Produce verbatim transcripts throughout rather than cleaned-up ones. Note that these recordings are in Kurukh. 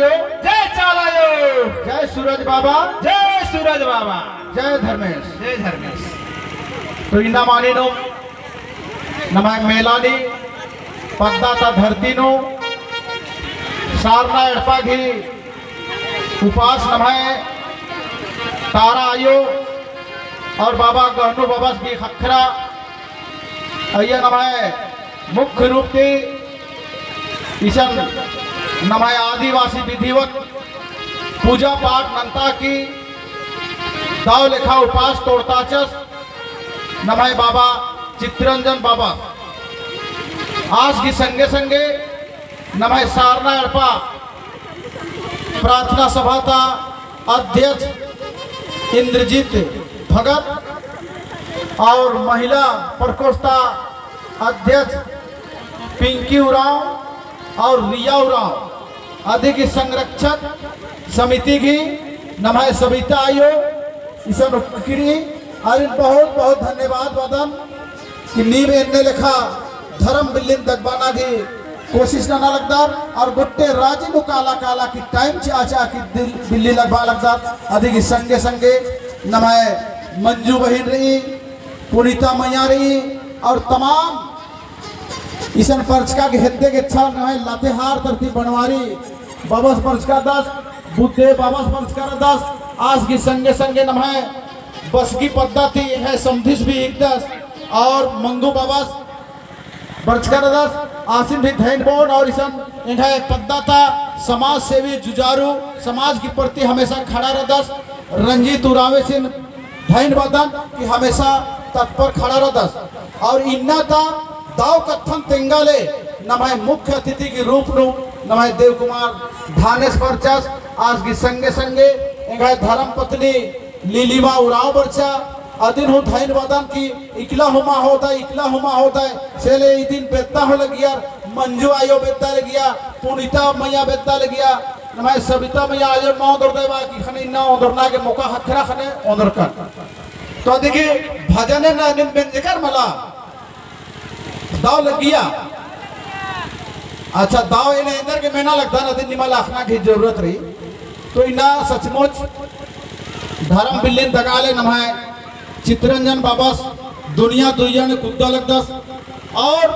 जय चाला आयो। जय सूरज बाबा। जय सूरज बाबा। जय धर्मेस। जय धर्मेस। तो इन्ना मानिनो नम्है मेलानी पद्दा ता धरती नू सारना एड़पा गही उपास नम्है तारा आयो और बाबा गहनू बाबस गही ख़क्खरा अइय्या नम्है मुख्य रूप ती इसन नम्है आदिवासी विधिवत पूजा पाठ नन्ता की दव लेखा उपास तोड़ताचस नम्है बाबा चित्रंजन बाबा। आस गही संगे संगे नम्है सारना एड़पा प्रार्थना सभा ता अध्यक्ष इंद्रजीत भगत और महिला प्रकोष्ठ ता अध्यक्ष पिंकी उराँव और रिया उराँव, अदी गही संरक्षक समिति गही नम्है सबिता आयो इसन उक्की रई, आरिन बहुत बहुत धन्यवाद बअदन कि नीम एन्ने लेखा धरम बिल्लिन दगबाना गही कोशिश नना लगदर और गोट्टे राजी नू काला काला की टाइम चिआ चिआ की दिल-, बिल्ली लगबआ लगदर। अदी गही संगे संगे नम्है मंजू बहिन रई, पुनीता मइया रई और तमाम इसन बरचका गे हेद्दे गेच्छा नम्है लातेहार तरती बनवारी बाबस बरचका रअदस, बुद्धे बाबस बरचका रअदस, आस गही संगे संगे नम्है बसगी पद्दा ती एंग्है समधिस भी हिकदस और मंगू बाबस बरचका रअदस, आसिन भी धैन बओन और इसन एंग्है पद्दा ता समाज सेवी जुझारू समाज की प्रति हमेशा खड़ा रअदस, रंजीत उराँवसिन धैन बअदन कि हमेशा तत्पर खड़ा रअदस। और इन्ना ता दव कत्थन तेंगा ले नम्है मुख्य अतिथि की रूप नू नम्है देव कुमार धानेस बरचस, आस गही संगे संगे एंग्है धर्मपत्नी लीलिमा उराँव बरचा, अदिन हूँ धैन बअदन कि इकला हूँ मल होदय, इकला हूँ मल होदय, से ले इदिन बेद्दा हूँ लगियर, मंजू आयो बेद्दा लगिया, पुनीता मइया बेद्दा लगिया, नम्है सबिता मइया आयो मल ओन्दरदय बा कि ख़ने इन्ना ओन्दरना गे मौका ख़क्खरा ख़ने ओन्दरकन। तो अदी गही भजन ना निम बेंजकर मला दव लगिया। अच्छा, दव एन्ने एन्देर गे मेना लगदन, अदिन निमा ला अख़ना गही जरूरत रई। तो इन्ना सचमुच धरम बिल्लिन दगा ले नम्है चित्रंजन बाबस दुनिया दुइया नू कुद्दा लगदस और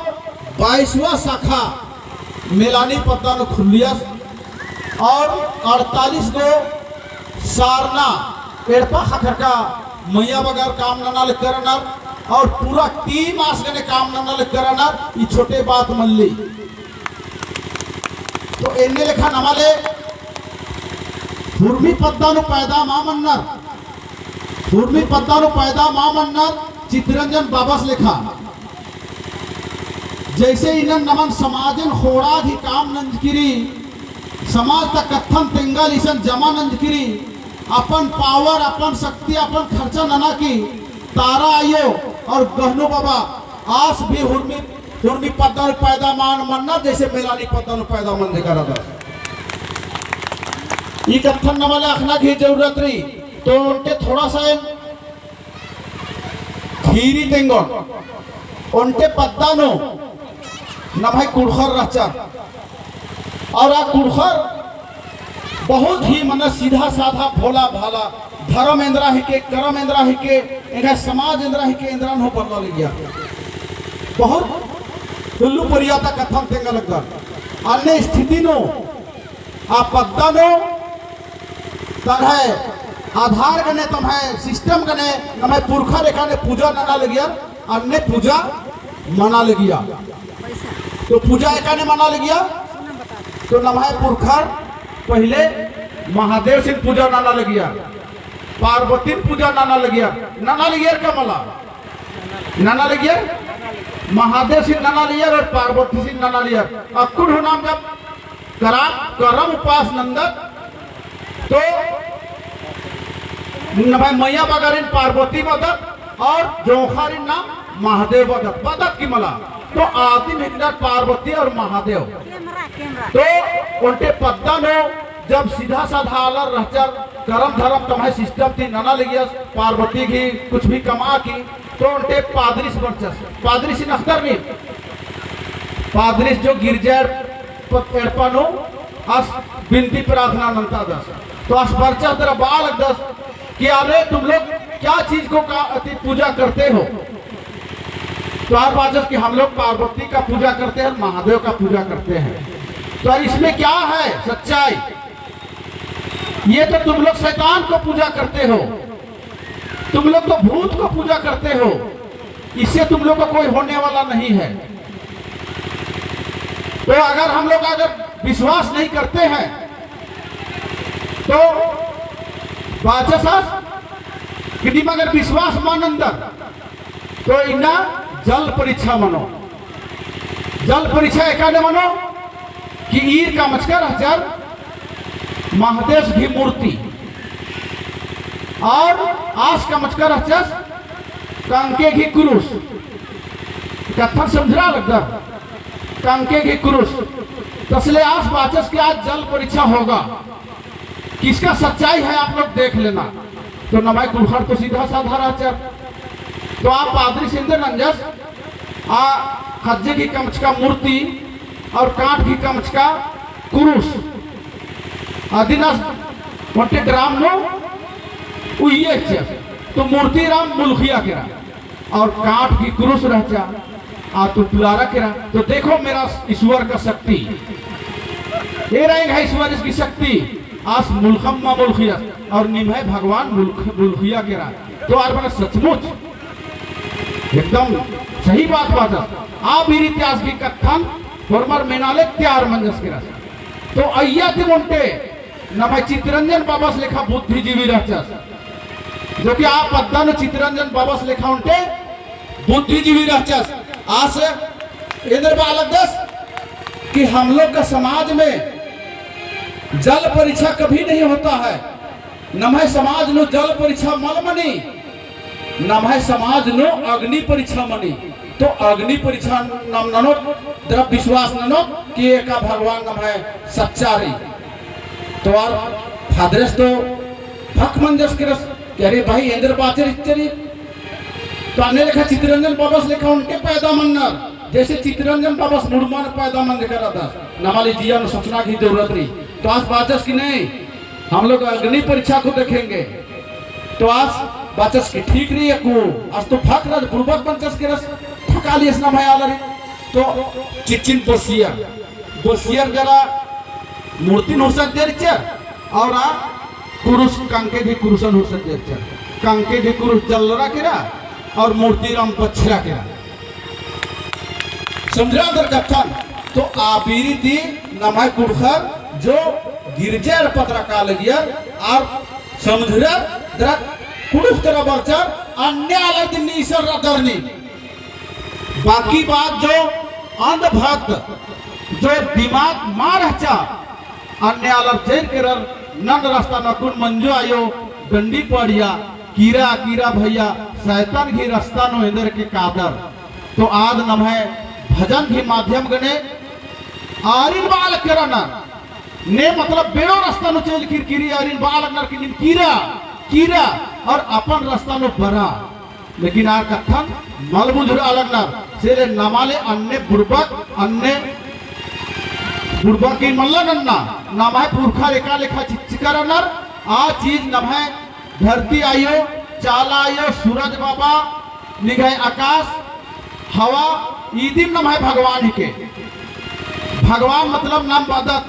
बाईसवाँ शाखा मेलानी पद्दा नू खुल्लियस और अड़तालीस गो सारना एड़पा ख़क्खरका मइया बगर काम नना लगदर रअनर और पूरा टीम आस गने काम नना लगदर रअनर, ई छोटे बात मल्ली। तो एन्ने लेखा नमा ले हुरमी पद्दा नू पैदा मल मन्नर, हुरमी पद्दा नू पैदा मल मन्नर चित्रंजन बाबस लेखा। जैसे इन्नन नमन समाजन ख़ोंड़ा गही काम नंजकी रई, समाज ता कत्थन तेंगा ले इसन जमा नंजकी रई, अपन पावर, अपन शक्ति, अपन खर्चा नना की तारा आयो और गहनू बाबा आस भी हुरमी, हुरमी पद्दा नू पैदा मल मन्नर, जैसे मेलानी पद्दा नू पैदा मंजका रअदस। ई कत्थन नमा ले अख़ना गही जरूरत रई। तो ओन्टे थोड़ा सा एन ख़ीरी तेंगोन, ओन्टे पद्दा नू नम्है कुँड़ुख़र रहचर। और आ कुँड़ुख़र बहुत ही मने सीधा साधा भोला भाला, धरम एन्दरा हिके, करम एन्दरा हिके, एंग्है समाज एन्दरा हिके, एन्दरन हूँ बरना लगिया। बहुत हुल्लो परिया ता कत्थन तेंगा लगदर। अन्ने स्थिति नू आ पद्दा नू तम्है आधार गने, तम्है सिस्टम गने नम्है पुरखर एकाने पूजा नना लगियर, अन्ने पूजा मना लगिया। तो पूजा एकाने मना लगिया, तो नम्है पुरखर पहिले महादेवसिन पूजा नना लगियर, पार्वतीन पूजा नना लगियर, नना लगियर का मला? नना लगियर, महादेवसिन नना लगियर और पार्वतीसिन नना लगियर। अक्कुन हूँ नाम जब करम, करम उपास नन्दत, तो नम्है मइया बगरिन पार्वती बअदत और जोंख़ारिन नाम महादेव बअदत, बअदत की मला। तो आदिम हिकदत पार्वती और महादेव। तो ओन्टे पद्दा नू जब सीधा साधा आलर रहचर, करम धरम तम्है सिस्टम ती नना लगियस, पार्वती गही कुछ भी कमआ की, तो ओन्टे पादरीस बरचस, पादरीसिन अख़दर नीम। पादरीस जो गिरजा एड़पा नू आस बिनती प्रार्थना नन्तादस। तो आस बरचस दरा बआ लगदस कि अरे तुम लोग क्या चीज को का अति पूजा करते हो? तो आर बाचस कि हम लोग पार्वती का पूजा करते हैं, महादेव का पूजा करते हैं। तो यार इसमें क्या है सच्चाई? ये तो तुम लोग शैतान को पूजा करते हो, तुम लोग तो भूत को पूजा करते हो, इससे तुम लोग को कोई होने वाला नहीं है। तो अगर हम लोग अगर विश्वास नहीं करते हैं तो बाचस आस कि नीम अगर विश्वास मल नन्दर तो इन्ना जल परीक्षा मनो। जल परीक्षा एकाने मनो कि ईर कमचका रहचर महादेव गही मूर्ति और आस कमचका रहचस कंके गही कुरुस। कत्थन समझरआ लगदर, कंके गही कुरुस। तसले आस बाचस कि आज जल परीक्षा होगा, किसका सच्चाई है आप लोग देख लेना। तो नम्है कुँड़ुख़र तो सीधा साधा रहचर। तो आ पादरीस एन्देर नंजस, आ खज्जे गही कमचका मूर्ति और काठ गही कमचका कुरुस अदिन आस ओन्टे ड्राम नू उइय्या रहचस। तो मूर्ति रअम मुलुखिया केरा और काठ गही कुरुस रहचा, आ तुतलारा केरा। तो देखो मेरा ईश्वर का शक्ति, एरा एंग्है ईश्वर गही शक्ति, आस मुलुखम मल मुलुखियस और निम्है भगवान मुलुख-, मुलुखिया केरा। तो आर बअनर सचमुच एकदम सही बात बाचस। आ बीरी ती आस गही कत्थन होरमर मेना ले तैयार मंजस केरस। तो अइय्या ती ओन्टे नम्है चितरंजन बाबस लेखा बुद्धिजीवी रहचस, जो कि आ पद्दा नू चितरंजन बाबस लेखा ओन्टे बुद्धिजीवी रहचस। आस एन्देर बआ लगदस कि हम लोग का समाज में जल परीक्षा कभी नहीं होता है। नम्है समाज नू जल परीक्षा मल मनी, नम्है समाज नू अग्नि परीक्षा मनी। तो अग्नि परीक्षा नाम ननोत, दरा विश्वास ननोत कि एका भगवान नम्है सच्चा रई। तो आर फादरेस तो भक मंजस केरस कि अरे भाई, एन्देर बाचर इच्चर ई। तो अन्ने लेखा चितरंजन बाबस लेखा ओन्टे पैदा मन्नर, जैसे चितरंजन बाबस मुड़मा नू पैदा मंजका रअदस। नमा ले जिया नू सोचना गही जरूरत रई। तो आस बाचस कि नहीं, हम लोग अग्नि परीक्षा को देखेंगे। तो आस बाचस कि ठीक रई अक्कु, आस तो भक रअदस, बुड़बक मंजस केरस, भकालियस नम्है आलर। तो चिच्चिन बसियर, बसियर दरा मूर्तिन होसत देरचर, और आ कुरुस, कंके गही कुरुसन होसत देरचर। कंके गही कुरुस जलरा केरा और मूर्ति रअम बछरा केरा। समझरआ दरा कत्थन। तो आ बीरी ती नम्है कुँड़ुख़र जो गिरजा एड़पा तरा का लगियर, आर समझरआ दरा कुँड़ुख़ तरा बरचर, अन्ने आलर दिम नीसर रअदर नीम। बाकी बात जो अंधभक्त, जो दिमाग मल रहचा, अन्ने आलर चेर केरर नन रस्ता नू अक्कुन मंजो आयो, डंडी पड़िया, कीरा, कीरा भैया, सैतान गही रस्ता नू एन्देर के कादर। तो आद नम्है भजन गही माध्यम गने आरिन बआ लगनर, ने मतलब बेड़ो रस्ता नू चइल किरकिरी आरिन बआ लगनर कि नीम कीरा, कीरा और अपन रस्ता नू बरा। लेकिन आर कत्थन मल बुझुरआ लगनर, से ले नमा ले अन्ने बुड़बक, अन्ने बुड़बक की मल्ला नन्ना, नम्है पुरखर एका लेखा चिच्चका रअनर, आ चीज नम्है धरती आयो, चाला आयो, सूरज बाबा, निंग्है आकाश, हवा, इदिम नम्है भगवान हिके। भगवान मतलब नाम बअदत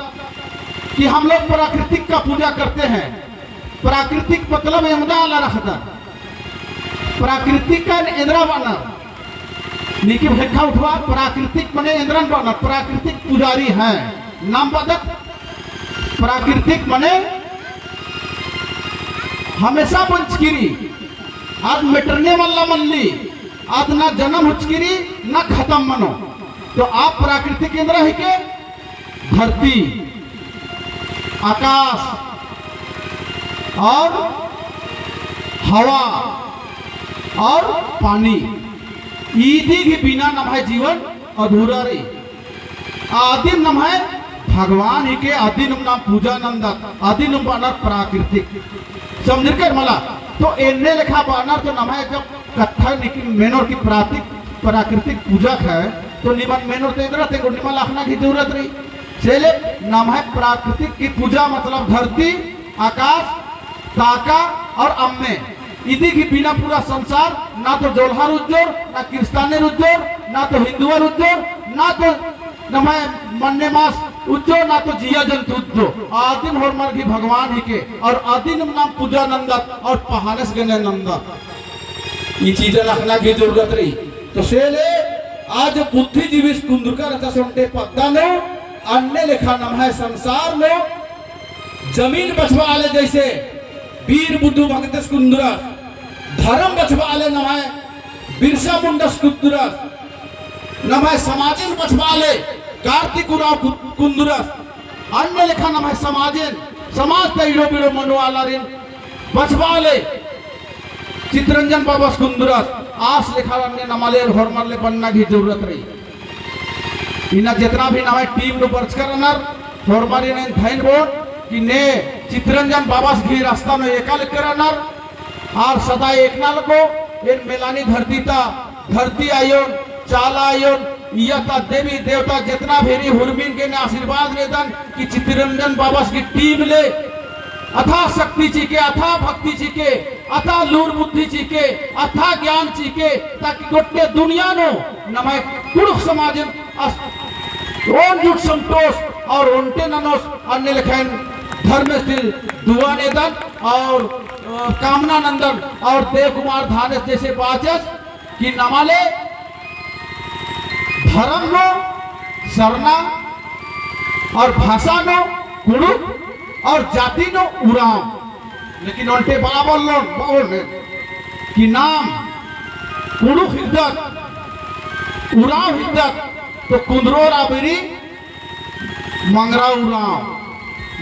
कि हम लोग प्राकृतिक का पूजा करते हैं। प्राकृतिक मतलब एवंदा आलर अख़दर। प्राकृतिक का एन्दरा बअनर। नीकिम ख़ेक्खा उठवा, प्राकृतिक मने एन्दरन बअनर, प्राकृतिक पुजारी हैं। नाम बअदत, प्राकृतिक मने हमेशा बंचकी रई, आद मेटरने मल्ला मल्ली, आद ना जनम हुचकी रई, ना खतम मनो। तो आ प्राकृतिक एन्दरा हिके, धरती, आकाश और हवा और पानी, इदी गही बिना नम्है जीवन अधूरा रई। आदिम नम्है भगवान हिके, आदिम नाम पूजा नन्दत, आदिम बअनर प्राकृतिक। समझरकर मला? तो एन्ने लेखा बअनर तो नम्है जब कत्था निकिम मेनोर की प्राकृतिक, प्राकृतिक पूजा है, तो निमन मेनोर तो एन्दरा तेंगोर निमन अख़ना गही जरूरत रई। से ले नम्है प्राकृतिक की पूजा मतलब धरती, आकाश, ताका और अम्मे। इदी की बिना पूरा संसार, ना तो जोल्हार उज्जोर, ना क्रिस्तानेर उज्जोर, ना तो हिंदुअर उज्जोर, ना तो नम्है मन्ने मास उज्जो, ना तो जिया जंतु उज्जो। आदिम होरमर गही भगवान हिके और आदिम नाम पूजा नन्दत और पहानस गने नन्दत। ई चीजन अख़ना गही जरूरत रई। तो से ले आज बुद्धिजीविस कुन्दुरका रहचस ओन्टे पद्दा नू, अन्ने लेखा नम्है संसार नू जमीन बछाबआ ले जैसे बीर बुद्धू भगतस कुन्दुरस, धरम बछाबआ ले नम्है बिरसा मुंडस कुन्दुरस, नम्है समाजिन बछाबआ ले कार्तिक उराँव कु-, कुन्दुरस, अन्ने लेखा नम्है समाजिन, समाज ता इड़ो बिड़ो मनो आलारिन बछाबआ ले चितरंजन बाबस कुन्दुरस, आस लेखा अन्ने नमाले होरमर ले बन्ना गही जरूरत रई। इन्ना जेतना भी नम्है team नू बरचकर रअनर, होरमर एन धैन बओन कि ने चितरंजन बाबस गही रस्ता नू एका लेकर रअनर, आर सदा एकना लगो, एन मेलानी धरती ता, धरती आयोन, चाला आयोन, इय्या ता देवी देवता जेतना भी रई हुरमिन गे ने आशीर्वाद नेदन कि चितरंजन बाबस गही team ले अथाह शक्ति चिके, अथाह भक्ति चिके, अथाह लूर बुद्धि चिके, अथाह ज्ञान चिके, ताकि गोट्टे दुनिया नू नम्है कुँड़ुख़ समाजन अस-, ओन जुट समटोस और ओन्टे ननोस अन्ने लेखा एन धर्मेस ती दुआ नेदन और, अ, कामना नन्दन और देव कुमार धानेस जैसे बाचस कि नमाले धरम नू सरना और भाषा नू कुँड़ुख़ और जाति नू उराँव। लेकिन ओन्टे बआ बल्लोन, बओन कि नाम कुँड़ुख़ हिकदत, उराँव हिकदत, तो कुन्दुरर आ बीरी मंगरा उराँव,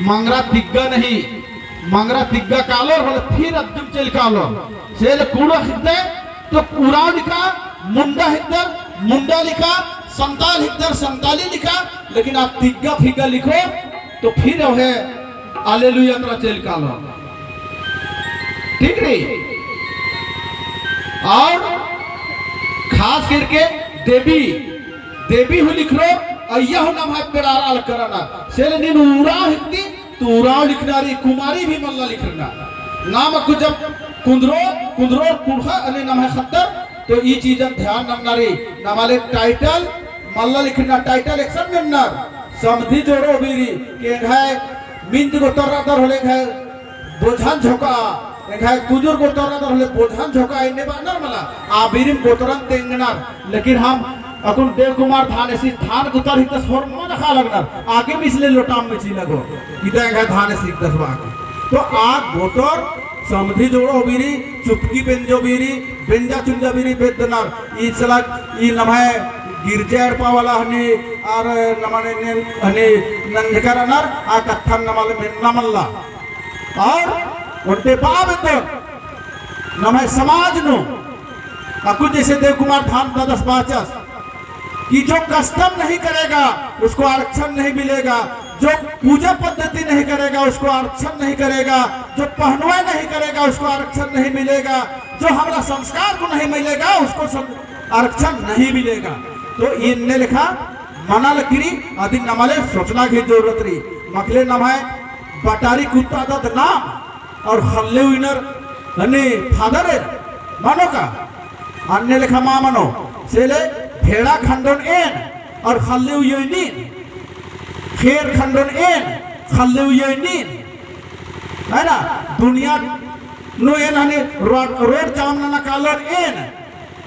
मंगरा तिग्गा नहीं, मंगरा तिग्गा कालोर होले फिर अद्दुम चइल कालोर। से ले कुँड़ुख़ हिकदय तो उराँव लिखा, मुंडा हिकदर मुंडा लिखा, संताल हिकदर संताली लिखा, लेकिन आ तिग्गा फिग्गा लिखो तो फिर ओहे हालेलुया तरा चइल कालोर। ठीक रई? और खास करके देवी, देवी हूँ लिखरो, अइय्या हूँ नम्है पेड़ार आल करना। से ले नीन उराँव हिकदी, तो उराँव लिखना रई, कुमारी भी मल्ला लिखना। नाम अक्कु जब कुन्दुरर, कुन्दुरर कुँड़ुख़र अन्ने नम्है ख़द्दर, तो ई चीजन ध्यान नन्ना रई। नमाले title मल्ला लिखना, title एकसन मेन्नर, समधी जोड़ो बीरी, कि एंग्है मिंज गोतर रअदर होले एंग्है बोझन झोंका, एंग्है कुजूर गोतर रअदर होले बोझन झोंका, एन्ने बअनर मला, आ बीरिम गोतरन तेंगनर, लेकिन हम अक्कुन देव कुमार धानेसिस धान गोतर हिकदस होरमर अख़आ लगनर, आगे मिसले लोटाम में चिआ लगो, इदा एंग्है धानेस हिकदस बआ की। तो आ गोतर समधी जोड़ो बीरी, चुपकी बेंजो बीरी, बेंजा चुंजा बीरी बेद्दनर, ई सलग, ई नम्है गिरजा एड़पा वाला हनी, आर नमन एन्ने हनी नंजकर रअनर, आ कत्थन नमाले मेन्ना मल्ला। और ओन्टे बआ बेद्दन, नम्है समाज नू, अक्कु जैसे देव कुमार धान दादस बाचस, कि जो custom नहीं करेगा, उसको आरक्षण नहीं मिलेगा, जो पूजा पद्धति नहीं करेगा, उसको आरक्षण नहीं करेगा, जो पहनावा नहीं करेगा, उसको आरक्षण नहीं मिलेगा, जो हमरा संस्कार को नहीं मिलेगा, उसको सं-, आरक्षण नहीं मिलेगा। तो एन्ने लेखा मना लगी रई, अदिन नमाले सोचना की जरूरत रई। मखले नम्है बटारी कुत्ता दत नाम, और ख़ल्ले उइनर हनी फादर मनो का? अन्ने लेखा मा मनो। से ले भेड़ा खंडोन एन और ख़ल्ले उइयो नीन, खेर खंडोन एन, ख़ल्ले उइयो नीन। है ना? दुनिया नू एन हनी रोड, रोड जाम नना कालोन एन,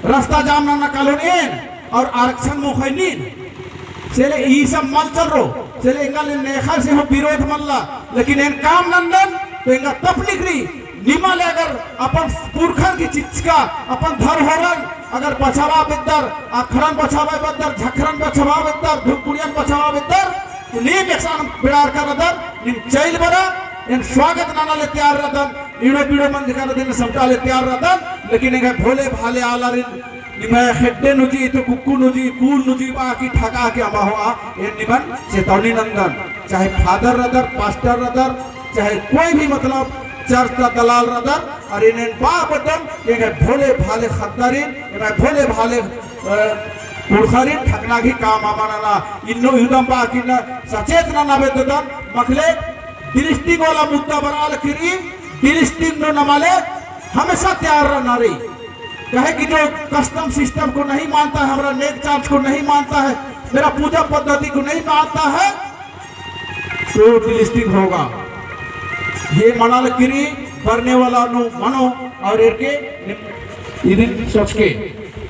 रस्ता जाम नना कालोन एन और आरक्षण मोख़ोय नीन। से ले ई सब मल चलरो, से ले एंगा ले नेखा से हो विरोध मल्ला, लेकिन एन काम नंदन तो एंगा तकलीफ रई। निमा ले अगर अपन पुरखर की चिच्चका, अपन धरोहरन अगर बछाबआ बेद्दर, अखड़न बछाबआ बेद्दर, झखरन बछाबआ बेद्दर, धुमकुड़ियन बछाबआ बेद्दर, तो नीम एकसन बेड़ारका रअदर, नीम चइल बरा, एन स्वागत नना ले तैयार रअदन, इड़ो बिड़ो मंजका रअदन, समटा ले तैयार रअदन, लेकिन एंग्है भोले भाले आलारिन निम्है खेड्डे नू जी, तो कुक्कु नू जी, कूल नू जी, बआ की ठगा के अमा होआ, एन निमन चेतावनी नंदन। चाहे फादर रअदर, पास्टर रअदर, चाहे कोई भी मतलब चर्च का दलाल रअदर, अरा एन बआ बेद्दन, एंग्है भोले भाले ख़द्दारिन, एंग्है भोले भाले, अ, पुरखरिन ठकना गही काम अमा नना। इन्नु इदम बा कि न सचेत नना बेद्ददन, मखले delisting वाला मुद्दा बरआ लगी रई, delisting नू नमाले हमेशा तैयार रहना रई। कहे कि जो custom system को नहीं मानता है, हमारा नेग चांच को नहीं मानता है, मेरा पूजा पद्धति को नहीं मानता है, तो delisting होगा। ये मना लगी रई, बरने वाला नू मनो और एरके निम-, इदिन सोचके।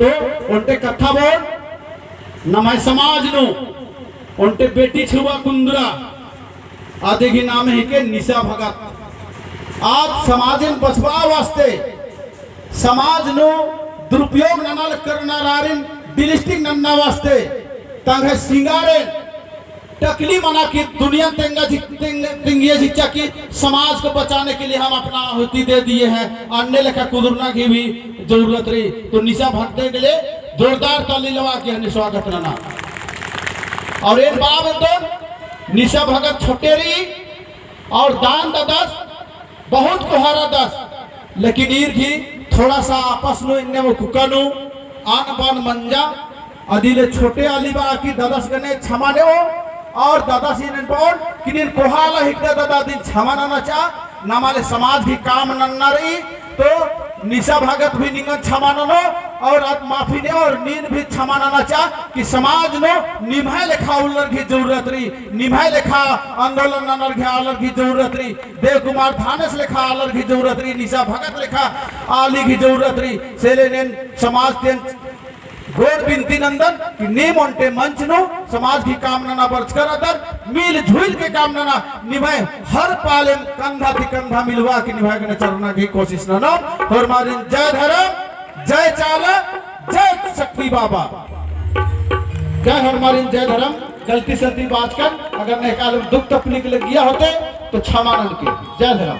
तो ओन्टे कत्था बओन, नम्है समाज नू ओन्टे बेटी छुआ कुन्दरा, अदी गही नामे हिके निशा भगत। आद समाजन बचबआ वास्ते, समाज नू दुरुपयोग नना लगनर आरिन delisting नन्ना वास्ते, तंग्है सिंगारेन टकली मना की दुनिया तेंगा जि-, तेंग-, तेंगिया जिच्चा कि समाज को बचाने के लिए हम अपना आहुति दे दिए हैं। अन्ने लेखा कुदुरना की भी जरूरत रई। तो निशा भगते के लिए जोरदार ताली लगा के हमें स्वागत नना। और एन बआ बेद्दन, निशा भगत छोटे रई और दान ददस, बहुत कोहा रअदस, लेकिन ईर गही थोड़ा सा आपस नू इन्ने वो कुका नू आन बान मंजा, अदिले छोटे आली बआ कि ददस गने क्षमा नेओ, और ददसिन एन बओन कि नीन कोहा आला हिकदय ददा, अदिन क्षमा नना चाह, नमाले समाज गही काम नन्ना रई, तो निशा भगत भी निंगन क्षमा ननो, और आद माफी नेओ, और नीन भी क्षमा नना चाह कि समाज नू निम्है लेखा उल्लर गही जरूरत रई, निम्है लेखा आंदोलन ननर गही आलर गही जरूरत रई। देव कुमार धानस लेखा आलर गही जरूरत रई, निशा भगत लेखा आली गही जरूरत रई। से ले एन समाज तेन गोड़ बिनती नन्दन कि नीम ओन्टे मंच नू समाज गही काम नना बरचकर अदर मिल झुल के काम नना, निम्है हर पालेम कंधा ती कंधा मिलवा के निम्है गने चलना गही कोशिश ननोम। होरमारिन जय धरम, जय चाला, जय शक्ति बाबा। जय होरमारिन जय धरम। गलती सलती बाचकन, अगर नेकाल दुख तकलीफ लगिया होते, तो क्षमा ननके। जय धरम।